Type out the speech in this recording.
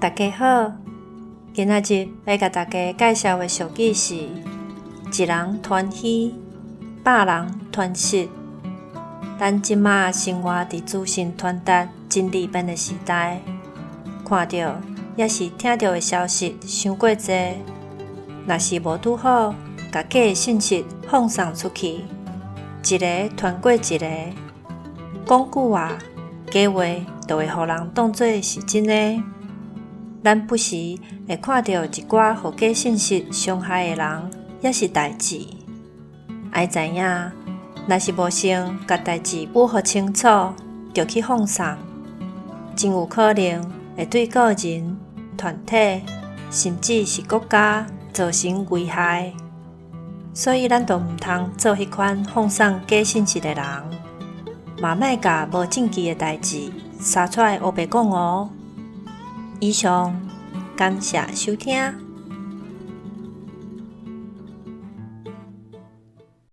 大家好，今仔日欲共大家介紹的俗語是：一人傳虛，百人傳實。咱這馬生活佇資訊傳達真利便的時代，看著抑是聽著的消息傷過濟，若是無拄好，共假的信息放送出去，一个傳過一个，講久啊，假話就會予人當做是真的。咱不時會看著一寡予假信息傷害的人，抑是代誌。愛知影，若是無先共代誌捋予清楚，就去放送，真有可能會對個人、團體，甚至是國家造成危害。所以咱就毋通做彼款放送假信息的人，嘛莫共無證據的代誌沙出來烏白講哦。以上，感謝收聽。